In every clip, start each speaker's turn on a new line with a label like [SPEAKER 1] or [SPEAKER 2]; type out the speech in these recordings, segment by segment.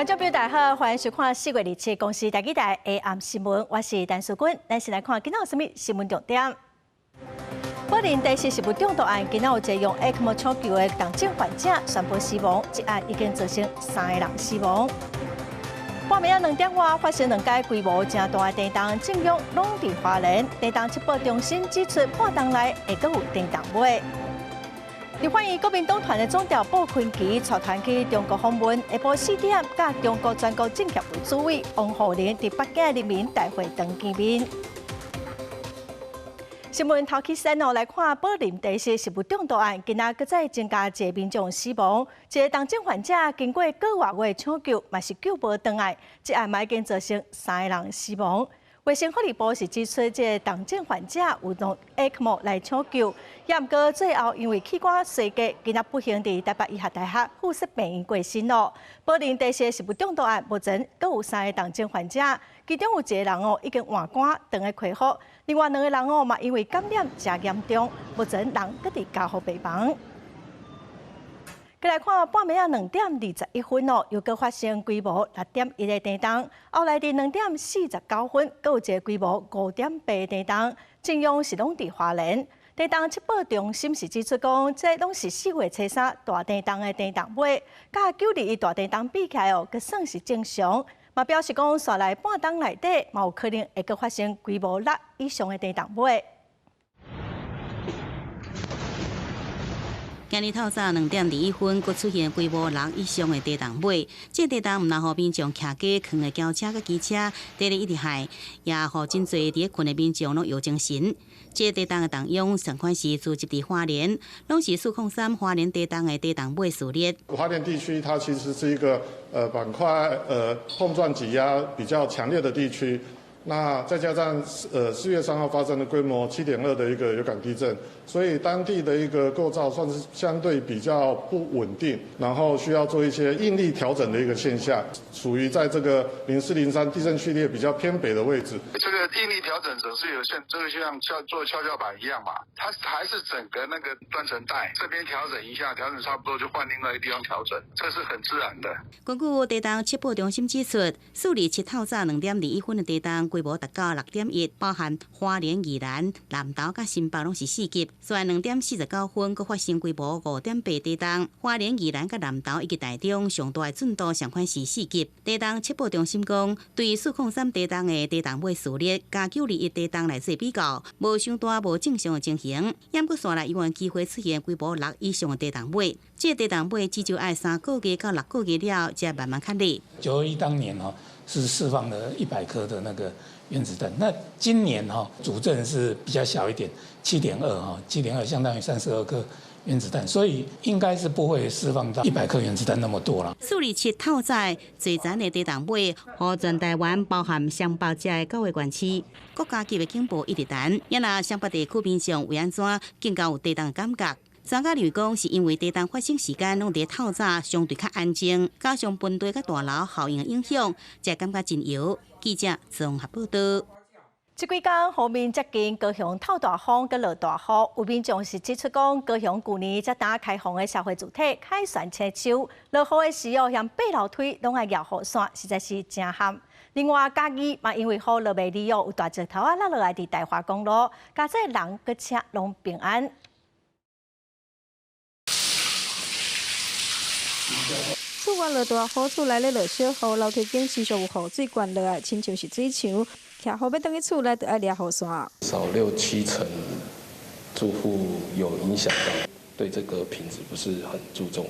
[SPEAKER 1] 觀眾朋友大家好，歡迎收看4月27公視台語台下暗新聞，我是陳淑君。咱先來看今仔有啥物新聞重點。柏林地勢食物中毒案，今仔有一个用 ECMO 搶救的重症患者宣布死亡，這案已經造成三個人死亡。半暝仔2點外發生兩个規模誠大的地動，震央攏佇花蓮。地動測報中心指出，半鐘內會閣有地動尾。立法院國民黨團的總召傅崐萁帶團去中國訪問，下晡4點，佮中國全國政協委主委王滬寧佇北京人民大會堂見面。新聞頭起先哦，來看寶林地勢食物中毒案，今仔閣再增加一个民眾死亡，一个重症患者經過個外月搶救，嘛是救無轉來，這案嘛已經造成三个人死亡。衛生福利部是指出，這个重症患者有用 ECMO 來搶救，也毋過最後因為器官衰竭，今仔不幸佇台北醫學大學附設病院過身咯。寶林地勢食物中毒案，目前閣有三个重症患者，其中有一個人哦已經換肝，轉來恢復，另外兩個人哦嘛因為感染誠嚴重，目前人閣佇加護病房。閣來看半暝仔2點21分哦，又閣發生規模6.1的地動。後來佇2點49分，閣有一个規模5.8的地動，震央是攏佇花蓮。地動測報中心是指出講，這攏是4月初3大地動的地動尾，佮9·21大地動比起來哦，閣算是正常。嘛表示講，紲來半鐘內底，嘛有可能會閣發生規模6以上的地動尾。
[SPEAKER 2] 今日透早2點21分，閣出現規模6以上的地動尾。這地動毋但予民眾徛街、囥的轎車佮機車，佇咧一直害，也予真濟佇咧睏的民眾攏搖精神。這地動的動央，上款是聚集佇花蓮，攏是403花蓮地動的地動尾序列。
[SPEAKER 3] 花蓮地區它其實是一個板塊碰撞擠壓比較強烈的地區。那再加上4月3號發生的規模7.2的一個有感地震，所以當地的一個構造算是相對比較不穩定，然後需要做一些應力調整的一個現象，屬於在這個0403地震序列比較偏北的位置。
[SPEAKER 4] 這個應力調整總是有限，這個就像做蹺蹺板一樣嘛，它還是整個那個斷層帶這邊調整一下，調整差不多就換另外一個地方調整，這是很自然的。
[SPEAKER 2] 根據地動測報中心指出，4月27透早2點21分的地動，規模達到6.1，包含花蓮、宜蘭、南投佮新北攏是4級。雖然2點49分，閣發生規模5.8地動，花蓮、宜蘭佮南投以及台中上大的震度上款是4級。地動測報中心講，對403地動的地動尾序列，佮9·21地動來做比較，無傷大、無正常的情形。猶閣紲來有機會出現規模6以上的地動尾，這個地動尾至少愛3個月到6個月了，才慢慢較弱。
[SPEAKER 5] 9·21當年吼是釋放了100顆的那個原子彈，那今年哈主震是比較小一點，七點二哈，七點二相當於32顆原子彈，所以應該是不會釋放到100顆原子彈那麼多啦。
[SPEAKER 2] 4月7透早最殘的地動尾，予全台灣包含雙北這个九個縣市，國家級的警報一直彈。也若雙北地區民眾會按怎更加有地動的感覺？專家認為講，是因為地動發生時間攏佇透早，相對較安靜，加上盆地佮大樓效應的影響，才感覺真搖。記者綜合報道。
[SPEAKER 1] 這幾工湖面接近高雄透大風佮落大雨，有民眾是指出講，高雄舊年才剛開放的社會住宅凱旋青樹，落雨的時候，連爬樓梯攏愛搖雨傘，實在是誠譀。另外，嘉義嘛因為雨落袂離哦，有大石頭仔落落來佇大華公路，佳哉人佮車攏平安。
[SPEAKER 6] 厝外落大雨，厝內咧落小雨，樓梯間持續有雨水灌落來，親像是水牆。徛雨欲轉去厝內，就愛掠雨傘。
[SPEAKER 7] 少六七成住戶有影響到，對這個品質不是很注重。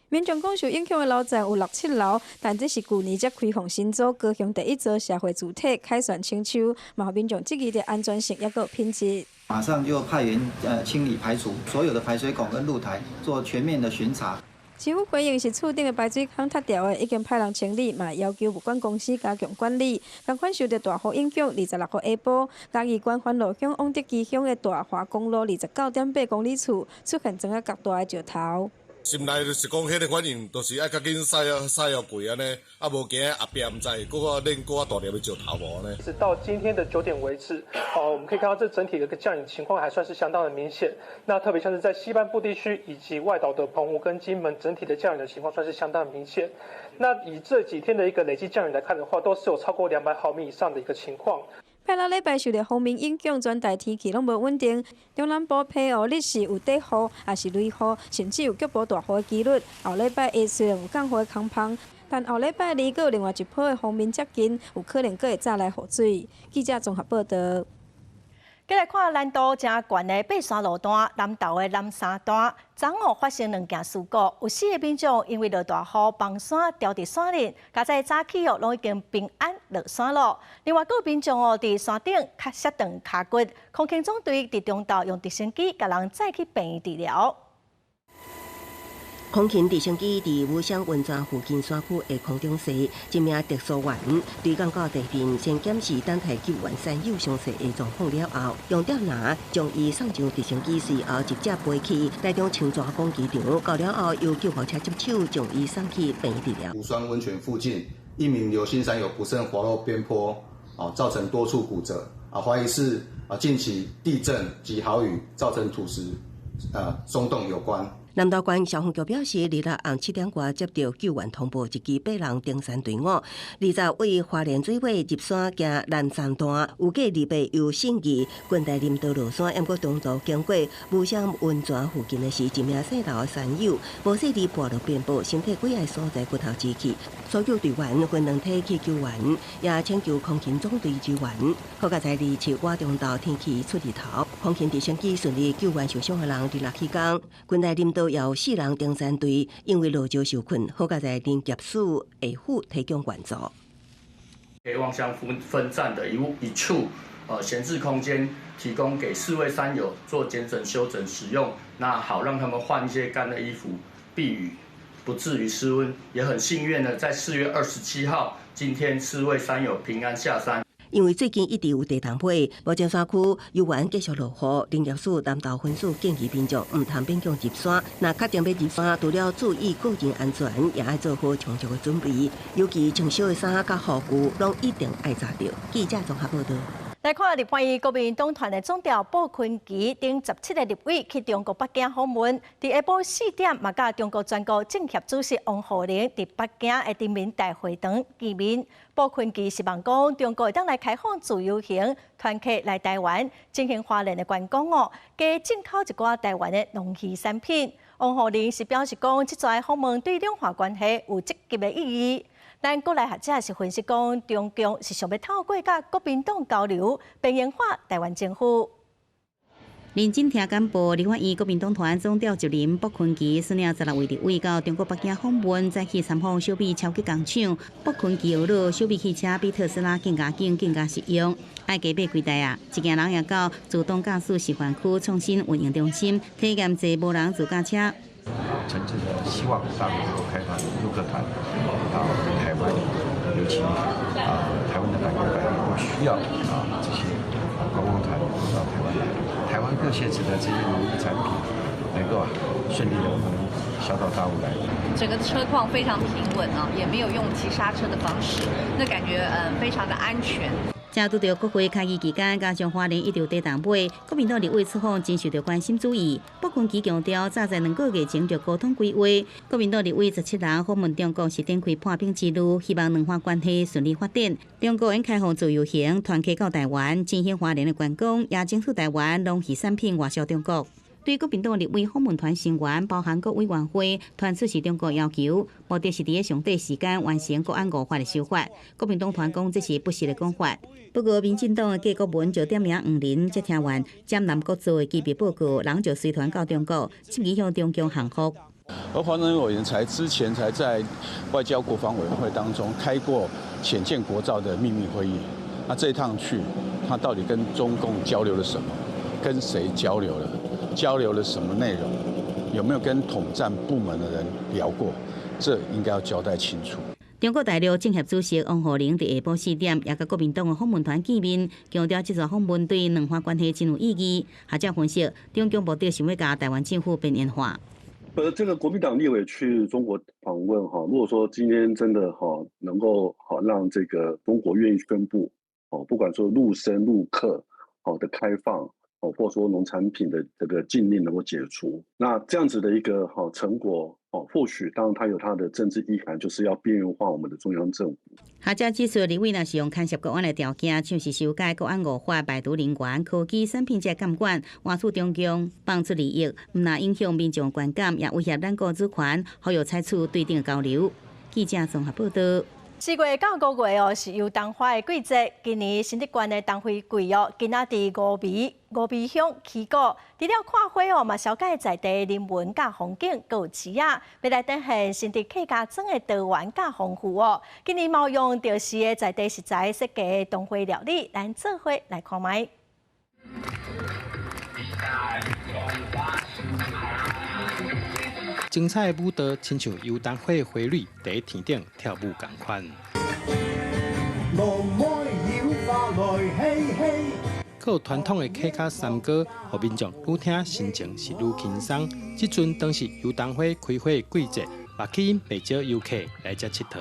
[SPEAKER 6] 民眾講受影響的樓層有六七樓，但這是舊年才開放新租高雄第一座社會住宅凱旋青樹，嘛予民眾質疑著安全性抑閣品質。
[SPEAKER 8] 馬上就派員清理排除所有的排水孔跟露台，做全面的巡查。
[SPEAKER 6] 市府回應是厝頂的排水孔塌掉的，已經派人清理，嘛要求物管公司加強管理。仝款受著大雨影響，26號下晡，嘉義縣番路鄉往德基鄉的大華公路29.8公里處出現磚仔角大的石頭。
[SPEAKER 9] 心內就是講，彼个反應就是愛較緊駛予駛予過按呢，啊無驚後壁毋知會閣較練閣較大粒的石頭無按呢。
[SPEAKER 10] 直到今天的9點為止，哦，我們可以看到這整體的一個降雨情況還算是相當的明顯。那特別像是在西半部地區以及外島的澎湖跟金門，整體的降雨的情況算是相當的明顯。那那以這幾天的一個累計降雨來看的話，都是有超過200毫米以上的一個情況。
[SPEAKER 6] 拜六禮拜受著鋒面影響，全台天氣攏無穩定。中南部澎湖日時有短雨，抑是雷雨，甚至有局部大雨的機率。後禮拜一雖然有降雨的空芳，但後禮拜二閣有另外一波的鋒面接近，有可能閣會再來雨水。記者綜合報道。
[SPEAKER 1] 繼來看難度誠懸的爬山路段，南投的南三段，昨昏發生兩件事故，有四个民眾因為落大雨崩山掉佇山裡，佳哉早起哦，攏已經平安落山咯。另外，閣有民眾哦，佇山頂摔斷跤骨，空勤總隊佇中晝用直升機共人載去病院治療。
[SPEAKER 11] 空勤直升機佇武鄉溫泉附近山區的空中時，一名特搜員對降到地面，先檢視等待救援山友詳細的狀況了後，用吊籃將伊送上直升機，隨後直接飛去台中清泉崗機場，到了後由救護車接手，將伊送去病院治療。
[SPEAKER 12] 無雙溫泉附近，一名劉姓山友不慎滑落邊坡，啊，造成多處骨折，啊，懷疑是啊近期地震及豪雨造成土石鬆動有關。
[SPEAKER 11] 南投縣消防局表示，26暗7點外接到救援通報，一支八人登山隊伍，20位花蓮水尾入山行南三段，預計28由信義關台林道落山，毋過中途經過武鄉溫泉附近的時，一名姓劉的山友無細膩跋落邊坡，身體幾个所在骨頭支起，搜救隊員分兩梯去救援，也請求空勤總隊支援。好佳哉27外中晝天氣出日頭，空勤直升機順利救援受傷的人。26起工，關台林道有四人登山隊因為落石受困，好佳哉林業署下府提供援助。
[SPEAKER 13] 給望鄉分分站的一一處，閒置空間，提供給四位山友做檢整、修整使用，那好讓他們換一些乾的衣服避雨，不至於失溫。也很幸運的，在4月27號，今天四位山友平安下山。
[SPEAKER 11] 因為最近一直有地動飛，目前山區猶原繼續落雨，林業署南投分署建議民眾毋通勉強入山。若確定欲入山，除了注意個人安全，也愛做好充足的準備，尤其穿少的衫佮雨具，攏一定愛紮著。記者綜合報道。
[SPEAKER 1] 來看立法院國民黨團的總召傅崐萁等17個立委去中國北京訪問，佇下晡4點嘛，佮中國全國政協主席王滬寧佇北京的人民大會堂見面。傅崐萁希望講，中國會當來開放自由行團客來台灣進行花蓮的觀光哦，加進口一寡台灣的農漁產品。王滬寧是表示講，這次訪問對兩岸關係有積極的意義。咱國內學者是分析講，中共是想欲透過佮國民黨交流，邊緣化台灣政府。
[SPEAKER 2] 認真聽簡報，立法院國民黨團總召集人傅崐萁率領16位立委到中國北京訪問，再去參訪小米超級工廠。傅崐萁學說，小米汽車比特斯拉更加緊、更加實用。愛加買幾台啊！一行人也到自動駕駛示範區創新運營中心體驗坐無人自駕車。
[SPEAKER 14] 誠摯的希望大陸能夠開放陸客團到台灣，尤其啊，台灣的100%都需要啊這些觀光團到台灣來。台灣各縣市的這些農業產品能夠啊順利的我們銷到大陸來。
[SPEAKER 15] 整個車況非常平穩啊，也沒有用急剎車的方式，那感覺非常的安全。
[SPEAKER 2] 正拄著國會開議期間，加上花蓮一直地動尾，國民黨立委出訪真受著關心注意。傅崐萁強調，早在2個月前就溝通規劃。國民黨立委17人訪問中國是展開破冰之旅，希望兩岸關係順利發展。中國應開放自由行，團客到台灣進行花蓮的觀光，也爭取台灣農漁產品外銷中國。對國民黨立委訪問團成員，包含國委員會團出席中國要求，目的是佇咧上短時間完成國安五法的修法。國民黨團講這是不實的講法。不過，民進黨的謝國文就點名黃仁接聽完占南國做的機密報告，人就隨團到中國，積極向中共降服。
[SPEAKER 16] 而黃仁委員才之前才在外交國防委員會當中開過潛艦國造的秘密會議，那這一趟去，他到底跟中共交流了什麼？跟誰交流了？交流了什麼內容？有沒有跟統戰部門的人聊過？這應該要交代清楚。
[SPEAKER 2] 中國大陸政協主席王滬寧佇下晡4點，也佮國民黨的訪問團見面，強調這次訪問對兩岸關係真有意義。學者分析，中共目的是欲共台灣政府邊緣化。
[SPEAKER 17] 這個國民黨立委去中國訪問哈，如果說今天真的哈能夠好讓這個中國願意宣布哦，不管說陸生陸客好的開放。哦，或者說農產品的這個禁令能夠解除，那這樣子的一個好成果，哦，或許當然他有他的政治意涵，就是要邊緣化我們的中央政府。
[SPEAKER 2] 學者指出，立委若是用牽涉國安的條件，像是修改國安五法、排除人員、科技產品這監管，換取中共放出利益，毋但影響民眾觀感，也威脅咱國主權，呼籲採取對等交流。記者綜合報道。
[SPEAKER 1] 4月到5月哦，是油桐花的季節。今年新竹縣的桐花季哦，今仔佇五味鄉起鼓，除了看花哦，嘛小解在地人文佮風景，閣有市仔，欲來展現新竹客家莊的多元佮豐富哦。今年嘛用著時的在地食材設計的桐花料理，咱做伙來看覓。
[SPEAKER 18] 精彩的舞蹈，親像油桐花的花蕊佇天頂跳舞仝款。閣有傳統的客家山歌，予民眾愈聽心情是愈輕鬆。這陣當是油桐花開花的季節，嘛吸引袂少遊客來這𨑨迌。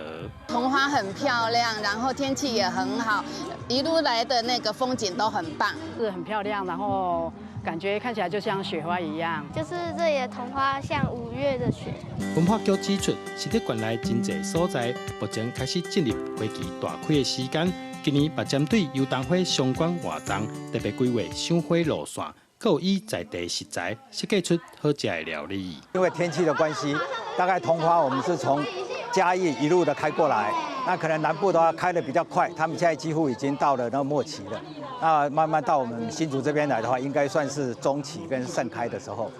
[SPEAKER 19] 桐花很漂亮，然後天氣也很好，一路來的那個風景都很棒，
[SPEAKER 20] 是很漂亮，然後感覺看起來就像雪花一樣，
[SPEAKER 21] 就是這裡的桐花像5月的雪。
[SPEAKER 18] 文化局指出，新竹縣內真濟所在，目前開始進入花期大開的時間。今年嘛針對油桐花相關活動，特別規劃賞花路線，閣有以在地食材設計出好食的料理。
[SPEAKER 22] 因為天氣的關係，大概桐花我們是從嘉義一路的開過來，那可能南部的話開得比較快，他們現在幾乎已經到了那個末期了。那慢慢到我們新竹這邊來的話，應該算是中期跟盛開的時候。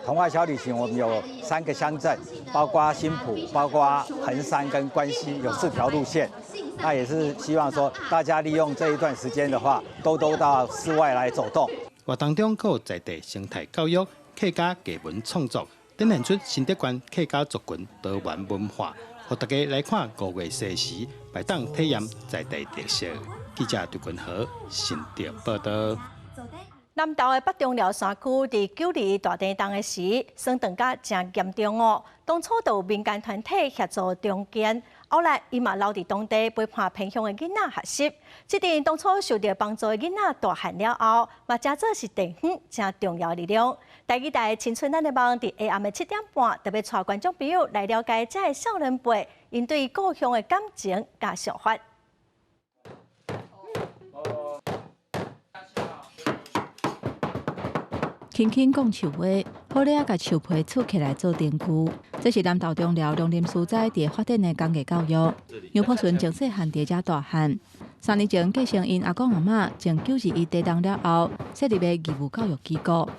[SPEAKER 22] 桐花小旅行，我們有3個鄉鎮，包括新埔、包括橫山跟關西，有4條路線。那也是希望說，大家利用這一段時間的話，多多到室外來走動。
[SPEAKER 18] 活動中閣有在地生態教育、客家藝文創作，展現出新竹縣客家族群多元文化，予大家來看5月西時，擺檔體驗在地特色。記者張君豪新竹報道。
[SPEAKER 1] 南投的北中寮山區，佇9·21大地震的時，損斷甲誠嚴重哦。當初就有民間團體協助重建，後來伊嘛留佇當地陪伴偏鄉的囡仔學習。這陣當初受著幫助的囡仔大漢了後，嘛成做是地方誠重要的力量。台語台青春咱的夢，佇下暗的7點半，特別帶觀眾朋友來了解這个少年輩𪜶對故鄉的感情佮想法。
[SPEAKER 23] 輕輕講樹話，好咧仔共樹皮撮起來做燈具。這是南投中寮農林書齋佇發展的工藝教育。楊樸純從細漢佇遮大漢，3年前繼承𪜶阿公阿嬤從9·21地動了後設立的義務教育機構。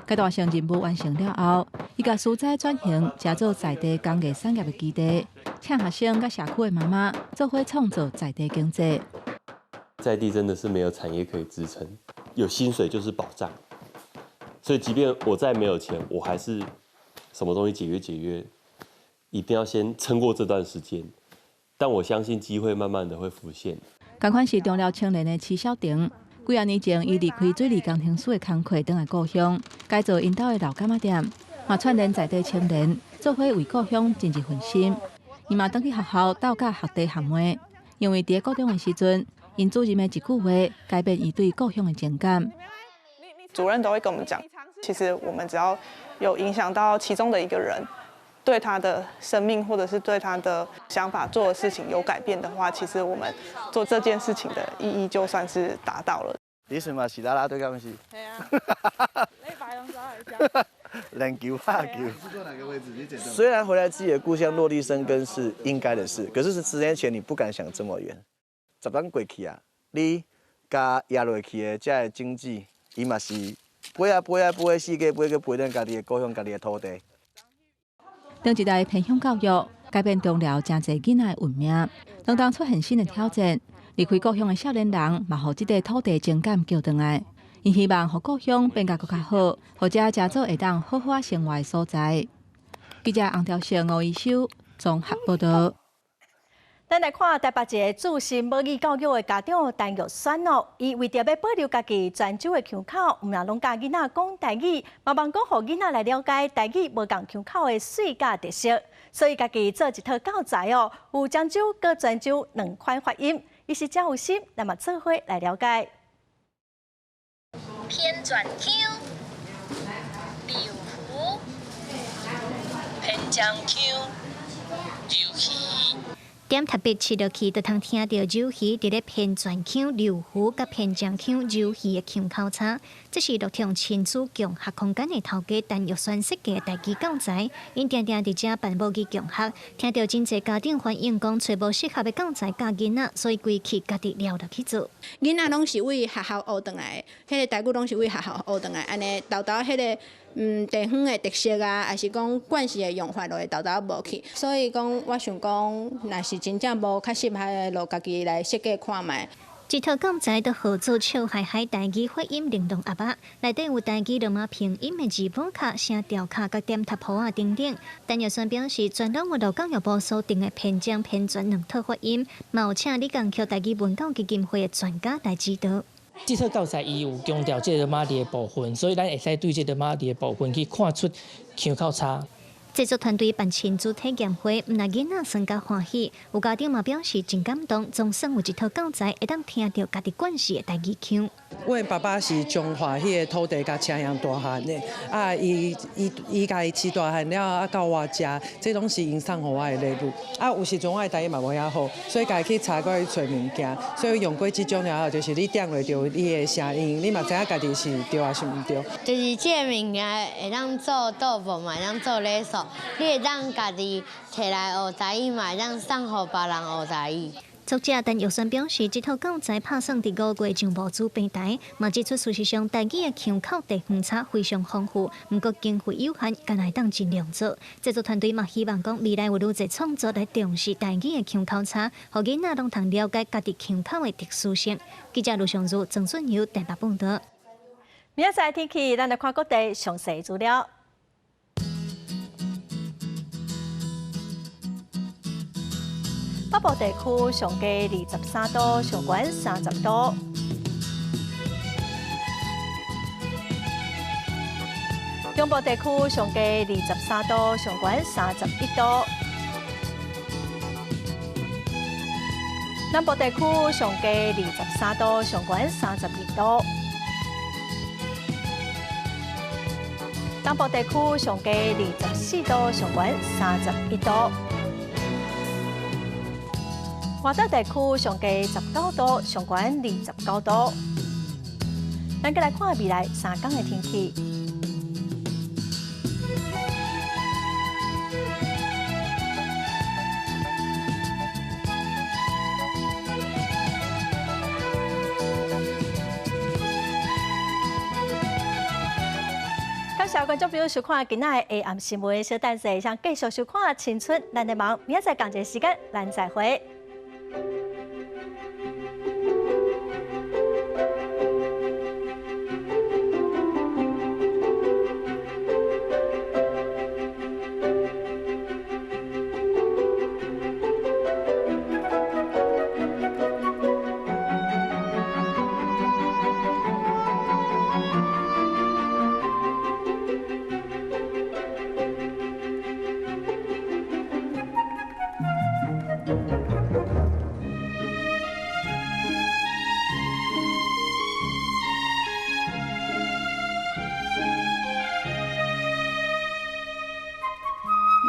[SPEAKER 23] 該達成任務完成了後，伊共書齋轉型，成做在地工藝產業的基地，請學生佮社區的媽媽做伙創造在地經濟。
[SPEAKER 24] 在地真的是沒有產業可以支撐，有薪水就是保障。所以，即便我再沒有錢，我還是什麼東西節約節約，一定要先撐過這段時間。但我相信機會慢慢的會浮現。
[SPEAKER 23] 仝款是中寮青年的徐小婷，幾仔年前，伊離開水利工程師的工課，轉來故鄉，改造𪜶兜的老柑仔店，嘛串聯在地青年，做伙為故鄉盡一份心。伊嘛轉去學校鬥佮學弟學妹，因為佇國中的時陣，𪜶主任的一句話改變伊對故鄉的情感。
[SPEAKER 25] 主任都會跟我們講，其實我們只要有影響到其中的一個人，對他的生命或者是對他的想法做的事情有改變的話，其實我們做這件事情的意義就算是達到了。
[SPEAKER 26] 你算嘛是啦啦隊敢是？
[SPEAKER 25] 係啊。你擺兩手來講。
[SPEAKER 26] 籃球拍球。是坐哪個位置？你雖然回來自己的故鄉落地生根是應該的事，可是10年前你不敢想這麼遠。10年過去啊，你共壓落去的這个經濟。伊嘛是飛啊飛啊飛，世界飛去飛咱家己的故鄉、家己的土地。
[SPEAKER 23] 當一代偏鄉教育改變中寮誠濟囡仔的運命，當出現新的挑戰，離開故鄉的少年人嘛，予這塊土地情感叫轉來。𪜶希望予故鄉變甲閣較好，予遮成做會當好好生活的所在。記者洪兆勝、吳怡修綜合報道。
[SPEAKER 1] 咱來看台北一個注心母語教育的家長陳玉選哦，伊為著欲保留家己泉州的腔口，毋但攏教囡仔講台語，嘛望講予囡仔來了解台語無仝腔口的媠佮特色，所以家己做一套教材哦，有漳州佮泉州兩款發音，伊是誠有心，咱嘛做伙來了解。
[SPEAKER 27] 偏轉腔，柳湖，偏州。
[SPEAKER 3] 漳腔鱿鱼。
[SPEAKER 4] 點特別切落去，就通聽著魷魚佇咧編全腔劉胡佮編漳腔魷魚的腔口差。這是樂暢親子共學空間的頭家陳玉璇設計的台語教材。𪜶定定佇遮辦母語共學，聽著真濟家長反映講，揣無適合的教材教囡仔，所以規氣家己撩落去做。
[SPEAKER 5] 囡仔攏是為學校學轉來的，彼個台語攏是為學校學轉來，按呢沓沓彼個地方的特色啊，抑是講慣勢的用法，就會沓沓無去。所以講，我想講，若是真正無較適合的，就家己來設計看覓。
[SPEAKER 4] 這套教材都號做笑嗨嗨台語發音靈動鴨仔，內底有台語羅馬拼音的字母卡、聲調卡、佮點讀符仔等等。陳玉璇表示，全攏有落教育部所定的編漳編全兩套發音，嘛有請李江橋台語文教基金會的專家來指導。
[SPEAKER 7] 這套教材伊有強調這個羅馬字的部分，所以咱會使對這個羅馬字的部分去看出腔口差。
[SPEAKER 4] 製作團隊辦親子體驗會，毋但囡仔耍甲歡喜，有家長嘛表示真感動，總算有一套教材會當聽著家己慣勢的台語腔。
[SPEAKER 8] 阮爸爸是彰化彼个土地佮車營大漢的，啊，伊伊伊家己飼大漢了，啊到我遮，這攏是𪜶送予我的禮物。啊，有時陣我的台語嘛無遐好，所以家己去查過去揣物件，所以用過這種了後，就是你點落著伊的聲音，你嘛知影家己是對抑是毋對。
[SPEAKER 9] 就是這个物件會當做豆腐嘛，會當做禮數。你會當家己提來學台語嘛，會當送予別人學台語。
[SPEAKER 4] 作者陳玉璇表示，這套教材拍算佇五月上募資平台，嘛指出事實上台語的腔口地方差非常豐富，毋過經費有限，敢若會當盡量做。製作團隊嘛希望講未來有愈濟創作來重視台語的腔口差，予囡仔攏通了解家己腔口的特殊性。記者盧尚如、曾俊友台北報導。
[SPEAKER 1] 明仔載天氣，咱來看各地詳細資料。北部地區上低23度，上懸30度。中部地區上低23度，上懸31度。南部地區上低23度，上懸32度。東部地區上低24度，上懸31度。外島地區上低19度，上懸29度。咱閣來看未來3天的天氣。感謝觀眾朋友收看今仔的下暗新聞，小等下想繼續收看《青春咱的網》，明仔載仝一个時間，咱再會。